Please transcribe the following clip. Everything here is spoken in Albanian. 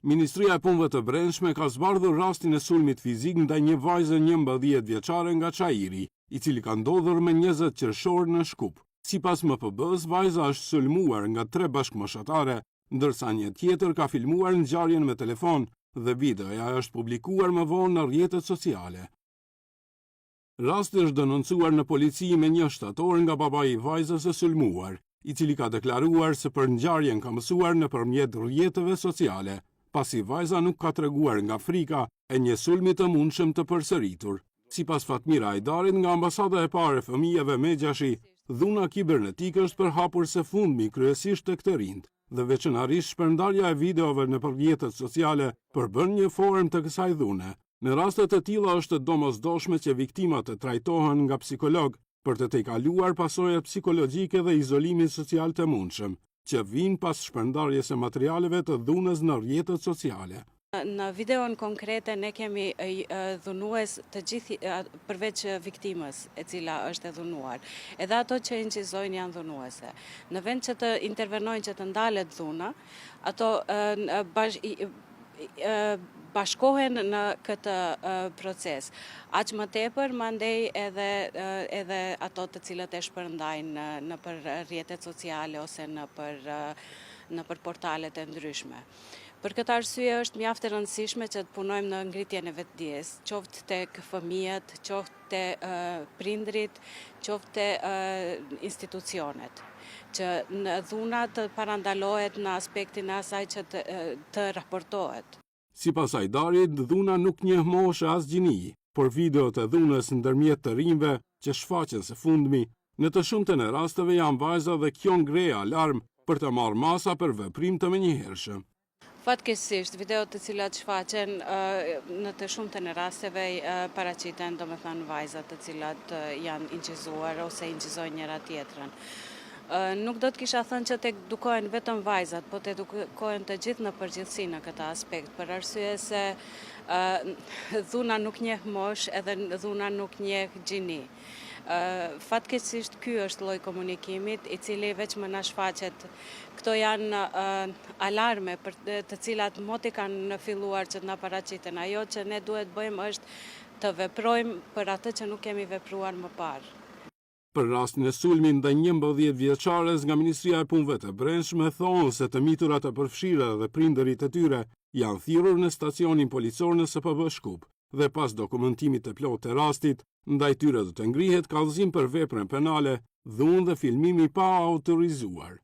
Ministria e Punëve të Brendshme ka zbardhur rastin e sulmit fizik ndaj një vajze 11 vjeçare nga Çairi, i cili ka ndodhur me 20 qershor në Shkup. Sipas MPB-s, vajza është sulmuar nga tre bashkëmoshatare, ndërsa një tjetër ka filmuar ngjarjen me telefon dhe videoja është publikuar më vonë në rrjetet sociale. Rasti është denoncuar në polici me 1 shtator nga babai i vajzës së sulmuar, i cili ka deklaruar se për ngjarjen ka mësuar nëpërmjet rrjeteve sociale, pasi vajza nuk ka treguar nga frika e një sulmi të mundshëm të përsëritur. Sipas Fatmira Ajdarit nga ambasada e parë e fëmijëve Megjashi, dhuna kibernetike është përhapur së fundmi kryesisht tek të rinjtë dhe veçanërisht shpërndarja e videove nëpër rrjetet sociale përbën një formë të kësaj dhune. Në raste të tilla është e domosdoshme që viktimat të trajtohen nga psikolog për të tejkaluar pasojat psikologjike dhe izolimin social të mundshëm, që vijnë pas shpërndarjes së materialeve të dhunës në rrjetet sociale. Në videon konkrete ne kemi dhunues të gjithë përveç viktimës e cila është e dhunuar. Edhe ato që incizojnë janë dhunuese. Në vend që të intervenojnë që të ndalet dhuna, ato bashkohen në këtë proces. Aq më tepër, mandej edhe, edhe ato të cilët e shpërndajnë nëpër rrjetet sociale ose nëpër, nëpër portalet e ndryshme. Për këtë arsye është mjaft e rëndësishme që të punojmë në ngritjen e vetëdijes, qoftë tek fëmijët, qoftë te prindërit, qoftë te institucionet, që dhuna të parandalohet në aspektin e asaj që të, të raportohet. Sipas Ajdarit, dhuna nuk njeh moshë as gjini, por videot e dhunës ndërmjet të rinjve që shfaqen së fundmi, në të shumtën e rasteve janë vajza dhe kjo ngre alarm për të marrë masa për veprim të menjëhershëm. Fatkeqësisht, videot të cilat shfaqen në të shumtën e rasteve paraqiten, domethënë vajza të cilat janë incizuar ose incizojnë njëra tjetrën. Nuk do të kisha thënë që të edukohen vetëm vajzat, po të edukohen të gjithë në përgjithësi në këtë aspekt, për arsye se dhuna nuk njeh moshë edhe dhuna nuk njeh gjini. Fatkeqësisht ky është lloj komunikimit i cili veç më na shfaqet. Këto janë alarme për të cilat moti kanë filluar që të na paraqiten. Ajo që ne duhet bëjmë është të veprojmë për atë që nuk kemi vepruar më parë. Për rastin e sulmit ndaj 11 vjeçares nga Ministria e Punëve të Brendshme thonë se të miturat e përfshira dhe prindërit e tyre janë thirrur në stacionin policor në SPB Shkup dhe pas dokumentimit të plotë të rastit, ndaj tyre do të ngrihet kallëzim për veprën penale, dhunë dhe filmimi pa autorizuar.